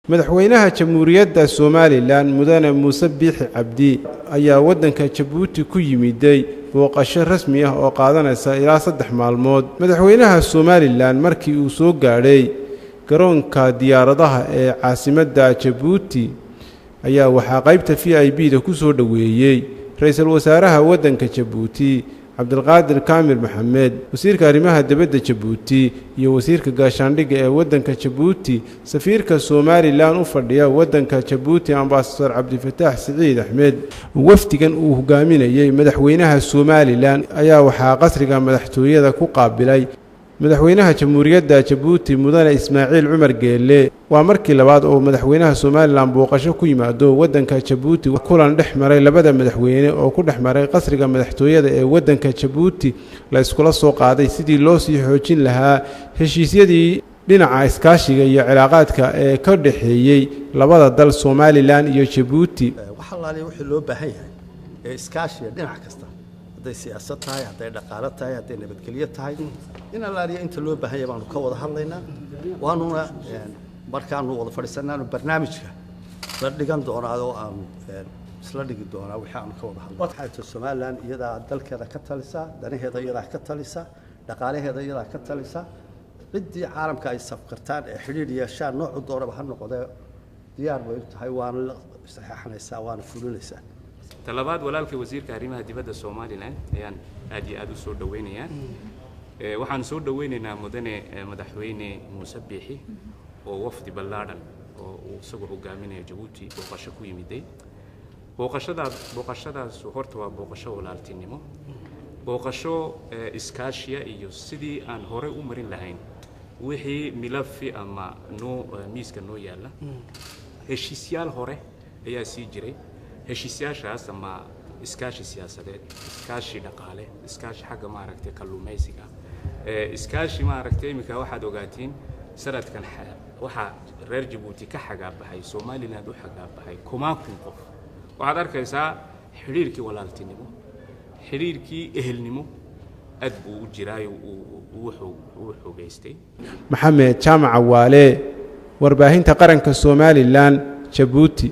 Madaxweynaha Jamhuuriyadda Somalilan, Mudane Muuse Biixi Cabdi, ayaa waddanka Jabuuti ku yimiday booqasho rasmi ah oo qaadanaysa ilaa 3 maalmood. Madaxweynaha Somalilan markii uu soo gaadhay garoonka diyaaradaha ee caasimadda Jabuuti ayaa waxaa qaybta VIP da ku soo dhoweeyey ra-iisul wasaaraha waddanka Jabuuti, Cabdilqaadir Kaamil Maxamed, wasiirka arrimaha dibadda Jabuuti iyo wasiirka gaashaandhigga ee waddanka Jabuuti, safiirka Somalilan u fadhiya waddanka Jabuuti, Ambasador Cabdifataax Siciid Axmed. Wafdigan uu hogaaminayey madaxweynaha Somalilan ayaa waxaa qasriga madaxtooyada ku qaabilay madaxweynaha Jamhuuriyadda Jabuuti, Mudane Ismaaciil Cumar Geelle. Waa markii labaad oo madaxweynaha Somalilan booqasho ku yimaado waddanka Jabuuti. Kulan dhex maray labada madaxweyne oo ku dhex maray qasriga madaxtooyada ee waddanka Jabuuti la iskula soo qaaday sidii loo sii xoojin lahaa heshiisyadii dhinaca iskaashiga iyo cilaaqaadka ee ka dhexeeyey labada dal, Somalilan iyo Jabuuti. Wax allaaliya wixii loo baahan yahay ee iskaashiga dhinac kasta, hadday siyaasad tahay, hadday dhaqaalo tahay, hadday nabadgelyo tahay, in allaaliya inta loo baahan yahay baanu ka wada hadlaynaa. Waanuna markaanu wada fadhiisanaanu barnaamijka la dhigan doonaa oo aanu isla dhigi doonaa wixii aanu ka wada hadlay. Waxay tahay, Somaliland iyadaa dalkeeda ka talisa, danaheeda iyadaa ka talisa, dhaqaalaheeda iyadaa ka talisa. Ciddii caalamka ay safkartaan ee xidhiidh yeeshaan, noocu doonaba ha noqdee, diyaar bay u tahay, waana la saxeexanaysaa, waana fulinaysaa. Talabaad, walaalkay wasiirka arrimaha dibadda Somalilan ayaan aad iyo aad u soo dhaweynayaa. Waxaan soo dhaweynaynaa mudane madaxweyne Muuse Biixi oo wafdi ballaadhan oo uu isagu hogaaminayo Jabuuti booqasho ku yimiday. Booqashadaas horta waa booqasho walaaltinimo, booqasho iskaashiya iyo sidii aan horey u marin lahayn wixii milafi ama noo miiska noo yaalla. Heshiisyaal hore ayaa sii jiray. Heshiisyaashaas ama iskaashi siyaasadeed, iskaashi dhaqaale, iskaashi xagga, maaragtay, kalluumaysiga, iskaashi, maaragtay, iminka waxaad ogaatiin sanadkan waxaa reer Jabuuti ka xagaabaxay, Somaliland u xagaabaxay kumaan kun qof. Waxaad arkaysaa xidhiirkii walaaltinimo, xidhiirkii ehelnimo aad buu u jiraayo, uu xoogaystay. Maxamed Jaamac Waale, Warbaahinta Qaranka Somalilan, Jabuuti.